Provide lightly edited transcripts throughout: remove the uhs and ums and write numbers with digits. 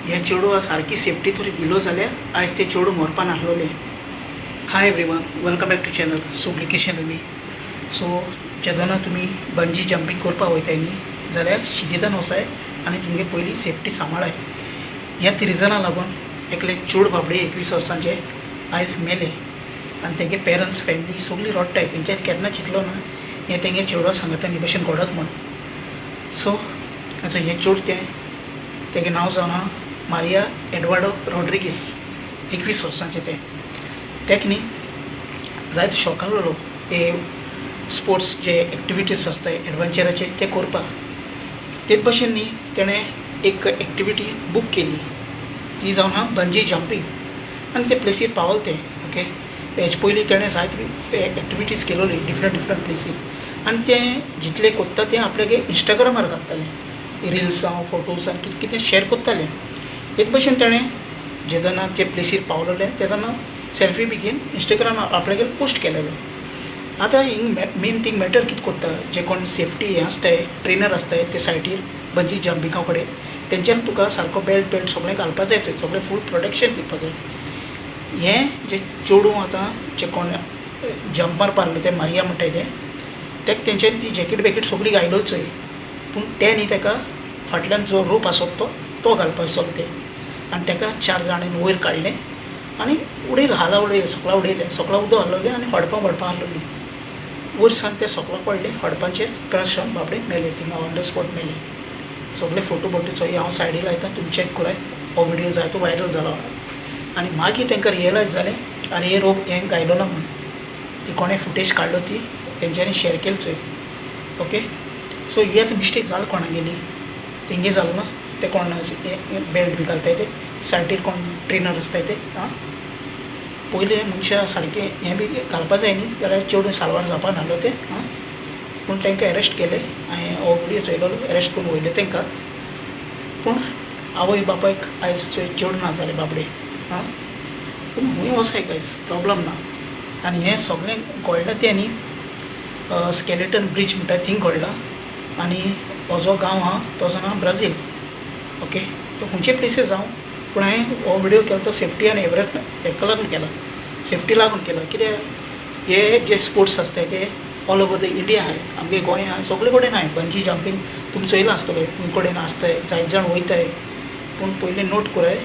ह्या चेडवा सारकी सेफ्टी तरी दिलो जाल्यार आयज ते चेडूं मरपा नासलोलें. Hi everyone, welcome back to channel. सगळीं कशें तुमी? सो जेदोना तुमी बंजी जंपींग करपाक वयताय न्ही जाल्यार शितीदान वचाय आनी तुमगे पयलीं सेफ्टी सांबाळाय. ह्या रिजनाक लागून एकले चेडूं बाबडे 21 वर्सांचे आयज मेले आनी तेगे पेरंट्स फॅमिली सगळीं रडटाय. तेंच्यांनी केन्ना चिंतलो ना हें तेंगे चेडवा सांगता न्ही भशेन घडत म्हूण. सो आतां हें चेडूं तें तेगें नांव जावन आहा मारिया एडवार्डो रॉड्रिगीस, 21 वर्सांचें तें. तेक न्ही जायते शॉक आहलोलो हे स्पोर्ट्स जे एक्टिविटीज आसताय एडवेंचराचे ते करपाक. तेच भशेन न्ही तेणें एक एक्टिविटी बूक केली ती जावन आहा बंजी जंपींग आनी ते प्लेसीर पावल तें. ओके, हेजे पयलीं तेणें जायते एक्टिविटीज केलोली डिफरंट डिफरंट प्लेसीर आनी तें जितलें कोत्ता तें आपल्यागे इंस्टाग्रामार घालतालें, रिल्स जावं फोटोज जावं कितें कितें शेर करतालें. हेच भशेन तेणें जेदोना ते प्लेसीर पावलोलें तेदोना सेल्फी बी घेवन इंस्टाग्रामार आपल्यागेर पोस्ट केलेलो. आतां हिंग मेन थींग मॅटर कितें कोत्ता, जे कोण सेफ्टी हें आसताय ट्रेनर आसताय ते सायटीर बंजी जंपिंगा कडेन तेंच्यान तुका सारको बेल्ट बेल्ट सगळें घालपा जाय, सगळें फूल प्रोटेक्शन दिवपा जाय. हें जें चेडूं आतां जें कोण जंप मारपा आहलें तें मारिया म्हणटाय तें, तेका तेंच्यांनी ती जॅकेट बॅकेट सगळी घायलोली चोय, पूण तें न्ही तेका फाटल्यान जो रोप आसत तो तो घालपा विसरलें तें आनी तेका 4 जाणांनी वयर काडलें आनी उडयलें, हाला उडयलें, सोकळा उडयलें, सोकळा उदक आहलोलें आनी होडपां व्हडपां आहलोलीं. वयर सावन तें सोकळा पडलें होडपांचेर, क्रश जावन बाबडे मेले थिंगा ऑन the spot मेले. सगळे फोटो बोटो चोय हांव सायडी लायता, तुमी चॅक कराय. हो व्हिडियो जायतो वायरल जालो आनी मागीर तांकां रियलायज जालें आरे हे रोप हें घायलो ना म्हूण. ती कोणें फुटेज काडलो ती तेंच्यांनी शेर केली चोय. ओके, सो ही आतां मिस्टेक जाल कोणागेली, तेंगे जालो ना ते कोण बेल्ट बी घालताय ते सायटीर कोण ट्रेनर आसताय ते. आं, पयलीं मनशां सारकें हें बी घालपा जाय न्ही, जाल्यार चेडूं साल्वार जावपा नासलो तें. आं, पूण तांकां एरेस्ट केले, हांवें हो व्हिडियो चोयलोलो, एरेस्ट करून वयले तांकां. पूण आवय बापायक आयज चेडूं ना जालें बाबडे. आं, पूण खूंय वसाय गायज प्रोब्लम ना. आनी हें सगळें घडलां तें न्ही स्केलेटन ब्रिज म्हणटा थिंग घडलां आनी हो जो गांव आहा तो जावन आहा ब्राजील. ओके, तो खंयचे प्लेसीर जावं, पूण हांवें हो व्हिडियो केलो तो सेफ्टी आनी एवरेस्ट हेका लागून केला, सेफ्टी लागून केला. कित्याक हे जे स्पोर्ट्स आसताय ते ऑल ओवर the India आहाय, आमगे गोंया आहाय, सगळे कडेन आहाय. बंजी जंपींग तुमी चोयलां आसतलें, खूंय कडेन आसताय, जायते जाण वयताय. पूण पयलीं नोट कराय,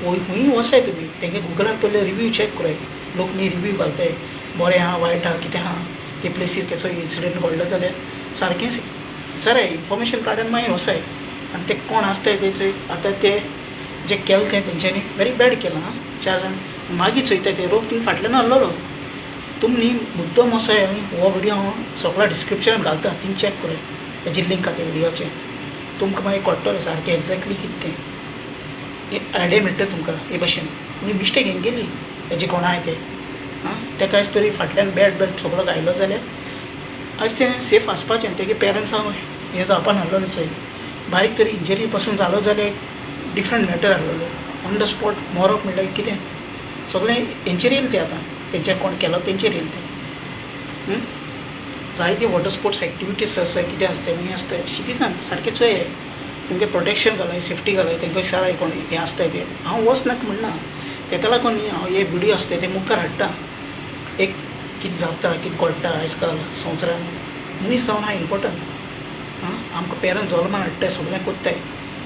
खूंय वचाय तुमी तेंगे गुगलार पयलीं रिव्यू चॅक कराय, लोक न्ही रिव्यू घालताय बरें आहा वायट आहा कितें आहा, ते प्लेसीर केसो इन्सिडंट घडलो जाल्यार सारकें विचाराय, इन्फॉर्मेशन काडून मागीर वचाय. आनी ते कोण आसताय ते आतां ते जे केलें तें तेंच्यांनी वेरी बॅड केलां. आं, 4 जाण मागीर चोयताय ते रोप थिंग फाटल्यान आहलोलो. तुमी न्ही मुद्दम वचाय, हो व्हिडियो हांव सगळो डिस्क्रिप्शनान घालता, थिंग चॅक कराय, हेजी लिंक आहा त्या व्हिडियोचें, तुमकां मागीर कळटलें सारकें एग्जॅक्टली कितें तें, आयडिया मेळटा तुमकां. हे भशेन तुमी मिस्टेक हेंगेली हेजे कोण आहाय ते. आं, तेका आयज तरी फाटल्यान बेल्ट बेल्ट सगळो घायलो जाल्यार आयज तें सेफ आसपाचें, तेगे पेरंट्सांक हें जावपा नासलोलें चोय. बारीक तरी इंजरी पासून जालो जाल्यार डिफरंट मॅटर आहलोलें, ऑन the spot मरप म्हणल्यार कितें सगळें हेंचेर येयलें तें, आतां तेंच्या कोण केलो तेंचेर येयलें तें. जायते वॉटर स्पोर्ट्स एक्टिविटीज आसता, कितें आसता खंय आसता, शितीदान सारकें चोय, तुमगें प्रोटेक्शन घालाय, सेफ्टी घालाय, तेंकां विचाराय कोण हें आसताय तें. हांव वचनाका म्हणना, तेका लागून न्ही हांव हे व्हिडियो आसताय ते मुखार हाडटा. एक कितें जाता कितें घडटा आयज काल संवसारान, मनीस जावन आहा इम्पोर्टंट. आं, आमकां पेरंट्स जल्मान हाडटाय, सगळें कोत्ताय,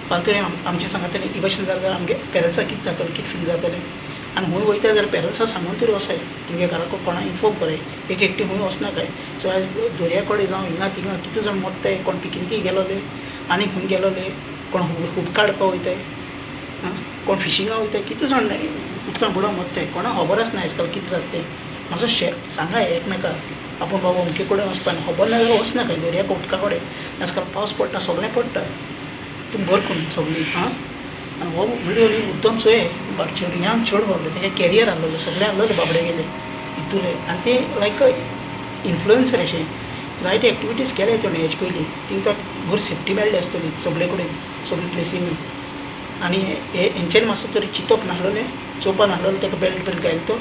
फाल्यां तरी आमचे सांगता न्ही ही भशेन जाल्यार आमगे पेरंट्साक कितें जातलें, कितें फील जातलें. आनी खूंय वयता जाल्यार पेरंट्साक सांगून तरी वचाय, तुमगे घराक कोणाक इन्फॉर्म कराय, एक एकटी खूंय वचनाकाय. सो आयज दर्या कडेन जावं हिंगा थिंगा कितले जाण मरताय, कोण पिकनिकेक गेलोले आनी खूंय गेलोले, कोण हुप काडपा वयताय, आं, कोण फिशिंगा वयताय, कितले जाण उदकान बुडोन मरताय, कोणाक खबर आसना आयज काल कितें जाता तें. मातसो शेर सांगाय एकमेकाक, आपूण बाबा अमके कडेन वचपा, खबर ना जाल्यार वचनाकाय दर्या उदका कडेन. आयज काल पावस पडटा, सगळें पडटा, तुमी बरें करून सगळीं. आं, आनी हो व्हिडियो न्ही मुद्दम चोय, चेडूं यंग चेडूं बाबडें, तेगें कॅरियर आहलोलें, सगळें आहलोलें बाबडे गेलें हितूले. आनी तें लायक इन्फ्लुएन्सर अशें जायते एक्टिविटीज केले तेणें हेजे पयलीं, तिंका बरी सेफ्टी मेळ्ळी आसतली सगळे कडेन सगळे प्लेसींनी. आनी हे हेंच्यांनी मातसो तरी चिंतप नासलोलें, चोवपा नासलोलें, तेका बेल्ट बेल्ट घायलो तो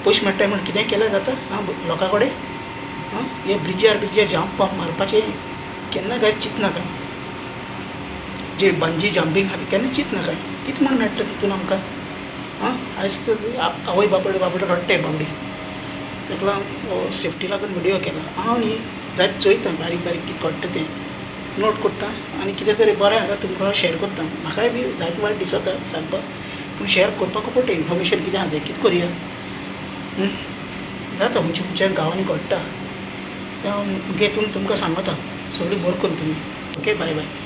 पयशे मेळटाय म्हूण कितेंय केल्यार जाता. आं, लोकां कडेन आं हे ब्रिजार ब्रिजार जंप मारपाचें केन्ना काय चिंतनाकाय, जे बंजी जंपींग आहा तें केन्ना चिंतनाकाय. कितें म्हूण मेळटा तितून आमकां? आं, आयज तर आवय बापूय बाबडे रडटे बाबडी. ताका लागून हो सेफ्टी लागून व्हिडियो केला. हांव न्ही जायत चोयता, बारीक बारीक कितें घडटा तें नोट करता आनी कितें तरी बरें आसा तुमकां शेअर करता. म्हाकाय बी जायते वायट दिसता सांगपाक, पूण शेअर करपाक पडटा इन्फॉर्मेशन कितें आसा तें. कितें करुया, जाता खंयच्या खंयच्या गांवांनी घडटा तें हांव म्हगे हितून तुमकां सांगता. सगळीं बरें करून तुमी. Okay, bye bye.